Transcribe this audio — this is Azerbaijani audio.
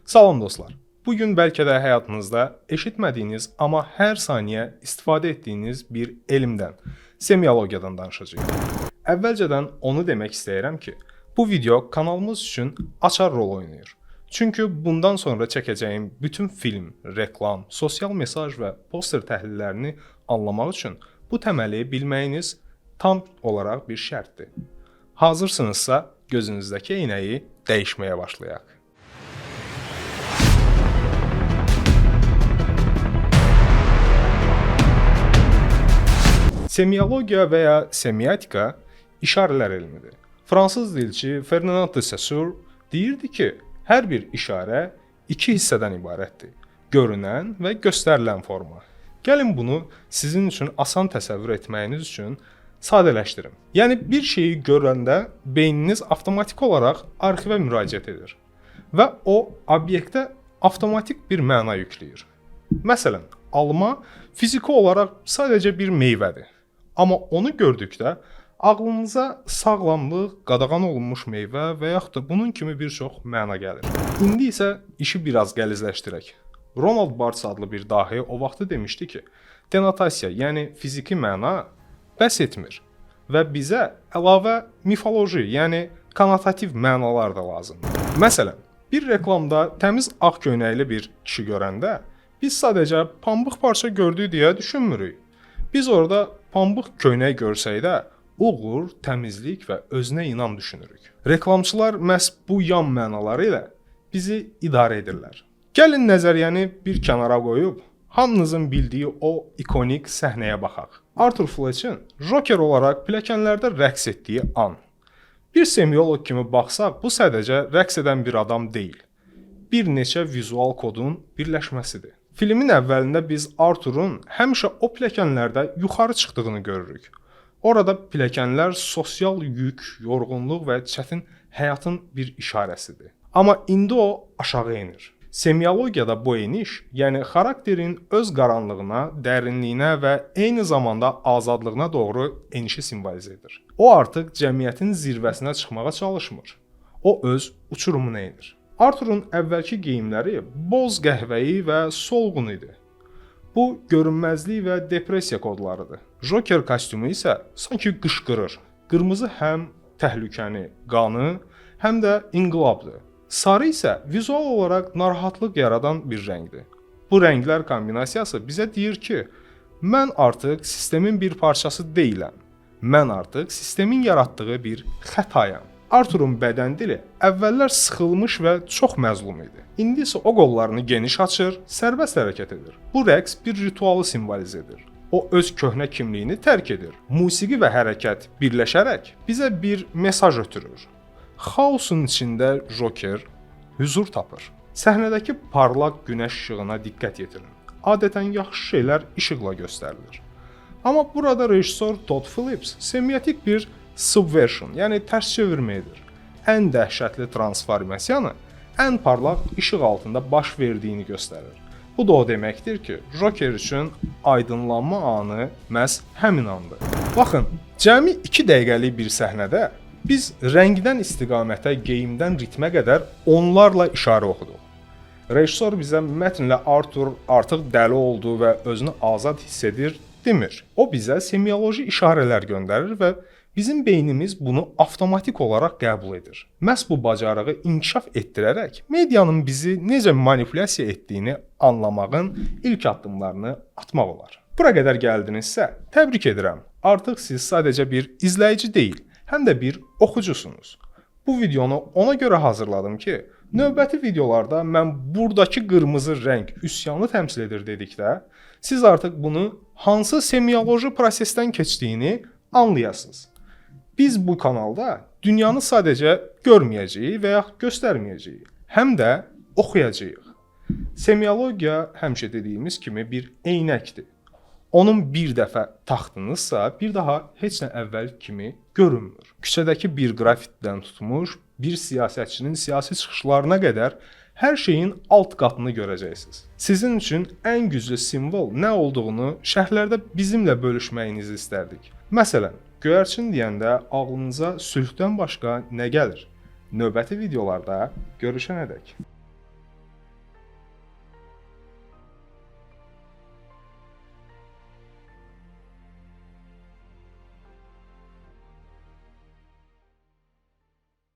Salam dostlar. Bu gün bəlkə də həyatınızda eşitmədiyiniz, amma hər saniyə istifadə etdiyiniz bir elmdən, semiologiyadan danışacağıq. Əvvəlcədən onu demək istəyirəm ki, bu video kanalımız üçün açar rol oynayır. Çünki bundan sonra çəkəcəyim bütün film, reklam, sosial mesaj və poster təhlillərini anlamaq üçün bu təməli bilməyiniz tam olaraq bir şərtdir. Hazırsınızsa, gözünüzdəki eynəyi dəyişməyə başlayaq. Semiologiya və ya semiotika işarələr elmidir. Fransız dilçi Ferdinand de Saussure deyirdi ki, hər bir işarə iki hissədən ibarətdir: görünən və göstərilən forma. Gəlin bunu sizin üçün asan təsəvvür etməyiniz üçün sadələşdirim. Yəni bir şeyi görəndə beyniniz avtomatik olaraq arxivə müraciət edir və o obyektə avtomatik bir məna yükləyir. Məsələn, alma fiziki olaraq sadəcə bir meyvədir. Amma onu gördükdə ağlınıza sağlamlıq, qadağan olunmuş meyvə və yaxud da bunun kimi bir çox məna gəlir. İndi isə işi biraz gəlizləşdirək. Ronald Barthes adlı bir dahi o vaxtı demişdi ki, denotasiya, yəni fiziki məna bəs etmir və bizə əlavə mifoloji, yəni konnotativ mənalar da lazımdır. Məsələn, bir reklamda təmiz ağ köynəkli bir kişi görəndə biz sadəcə pambıq parça gördük deyə düşünmürük. Biz orada pambıq köynək görsək də uğur, təmizlik və özünə inam düşünürük. Reklamçılar məhz bu yan mənaları ilə bizi idarə edirlər. Gəlin nəzəriyyəni bir kənara qoyub hamınızın bildiyi o ikonik səhnəyə baxaq. Arthur Fletch'in Joker olaraq pilləkənlərdə rəqs etdiyi an. Bir semioloq kimi baxsaq, bu sadəcə rəqs edən bir adam deyil. Bir neçə vizual kodun birləşməsidir. Filmin əvvəlində biz Arthurun həmişə o pilləkənlərdə yuxarı çıxdığını görürük. Orada pilləkənlər sosial yük, yorğunluq və çətin həyatın bir işarəsidir. Amma indi o aşağı enir. Semiologiyada bu eniş, yəni xarakterin öz qaranlığına, dərinliyinə və eyni zamanda azadlığına doğru enişi simvolizə edir. O artıq cəmiyyətin zirvəsinə çıxmağa çalışmır. O öz uçurumuna enir. Arthurun əvvəlki geyimləri boz qəhvəyi və solğun idi. Bu görünməzlik və depressiya kodlarıdır. Joker kostyumu isə sanki qışqırır. Qırmızı həm təhlükəni, qanı, həm də inqilabdır. Sarı isə vizual olaraq narahatlıq yaradan bir rəngdir. Bu rənglər kombinasiyası bizə deyir ki, mən artıq sistemin bir parçası deyiləm. Mən artıq sistemin yaratdığı bir xətayam. Arthurun bədən dili əvvəllər sıxılmış və çox məzlum idi. İndi isə o qollarını geniş açır, sərbəst hərəkət edir. Bu rəqs bir ritualı simvolizə edir. O öz köhnə kimliyini tərk edir. Musiqi və hərəkət birləşərək bizə bir mesaj ötürür. Xaosun içində Joker hüzur tapır. Səhnədəki parlaq günəş işığına diqqət yetirin. Adətən yaxşı şeylər işıqla göstərilir. Amma burada rejissor Todd Phillips semiotik bir subversion, yəni tərs çevirmə edir. Ən dəhşətli transformasiyanı ən parlaq işıq altında baş verdiyini göstərir. Bu da o deməkdir ki, Joker üçün aydınlanma anı məhz həmin andır. Baxın, cəmi 2 dəqiqəlik bir səhnədə biz rəngdən istiqamətə, geyimdən ritmə qədər onlarla işarə oxuduq. Rejissor bizə mətnlə Arthur artıq dəli oldu və özünü azad hiss edir demir. O bizə semioloji işarələr göndərir və bizim beynimiz bunu avtomatik olaraq qəbul edir. Məhz bu bacarığı inkişaf etdirərək medianın bizi necə manipulyasiya etdiyini anlamağın ilk addımlarını atmaq olar. Bura qədər gəldinizsə, təbrik edirəm. Artıq siz sadəcə bir izləyici deyil, həm də bir oxucusunuz. Bu videonu ona görə hazırladım ki, növbəti videolarda mən buradakı qırmızı rəng üsyanı təmsil edir dedikdə, siz artıq bunu hansı semioloji prosesdən keçdiyini anlayasınız. Biz bu kanalda dünyanı sadəcə görməyəcəyik və ya göstərməyəcəyik, həm də oxuyacağıq. Semiologiya həmişə dediyimiz kimi bir eynəkdir. Onun bir dəfə taxdınızsa, bir daha heç nə əvvəl kimi görünmür. Küçədəki bir qrafitdən tutmuş, bir siyasətçinin siyasi çıxışlarına qədər hər şeyin alt qatını görəcəksiniz. Sizin üçün ən güclü simvol nə olduğunu şərhlərdə bizimlə bölüşməyinizi istərdik. Məsələn, göyərçin deyəndə ağlınıza sülhdən başqa nə gəlir? Növbəti videolarda görüşənədək.